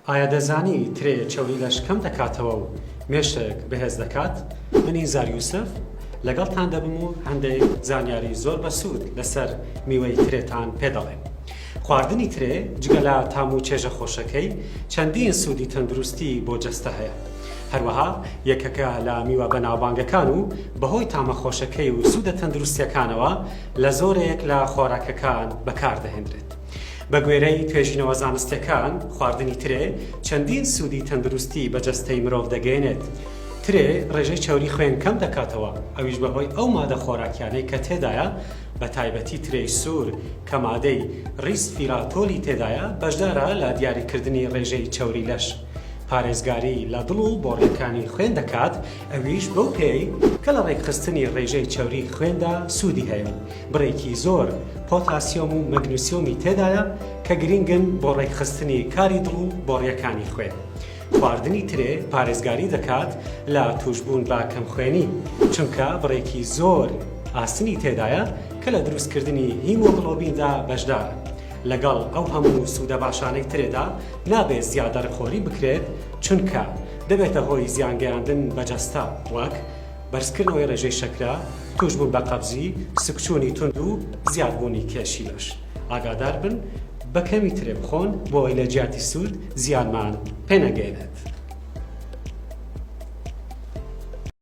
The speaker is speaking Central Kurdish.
ئایا دەزانی ترێ چەوری لەش کەم دەکاتەوە و مێشک بەهێز دەکات؟ من ئینزار یوسف لەگەڵتان دەبم و هەندێک زانیاری زۆر بەسوود لەسەر میوەی ترێتان پێ دەڵێم. خواردنی ترێ جگە لە تام و چێژە خۆشەکەی، چەندین سوودی تەندروستی بۆ جەستە هەیە. هەروەها یەکەکە لە میوە بەناوبانگەکان و بەهۆی تامە خۆشەکەی و سوودە تەندروستییەکانەوە لە زۆرێک لە خۆراکەکان بەکاردەهێنرێت. بەگوێرەی توێژینەوە زانستیەکان، خواردنی ترێ چەندین سوودی تەندروستی بە جەستەی مرۆڤ دەگەیەنێت. ترێ ڕێژەی چەوری خوێن کەم دەکاتەوە، ئەویش بەهۆی ئەو مادە خۆراکیانەی کە تێدایە، بەتایبەتی ترێی سوور کە مادەی ڕیسفیراتۆلی تێدایە، بەشدارە لە دیاریکردنی ڕێژەی چەوری لەش. پارێزگاری لە دڵ و بۆڕیەکانی خوێن دەکات، ئەویش بەو پێیەی کە لە ڕێکخستنی ڕێژەی چەوری خوێندا سوودی هەیە و بڕێکی زۆر پۆتاسیۆم و مەگنسیۆمی تێدایە کە گرینگن بۆ ڕێکخستنی کاری دڵ و بۆڕیەکانی خوێن. خواردنی ترێ پارێزگاری دەکات لە تووشبوون بە کەمخوێنی، چونکە بڕێکی زۆر ئاسنی تێدایە کە لە دروستکردنی هیمۆگڵۆبیندا بەشدارە. لەگەڵ ئەو هەموو سوودە باشانەی ترێدا نابێت زیادەڕخۆری بکرێت، چونکە دەبێتە هۆی زیانگەیاندن بە جەستە وەک، بەرزکردنەوەی ڕێژەی شەکرە، تووشبوون بە قەبزی، سکچوونی توند و زیادبوونی کێشی لەش. ئاگاداربن بە کەمی ترێ بخۆن بۆ ئەوەی لە جیاتی سوود زیانمان پێنەگەیەنێت.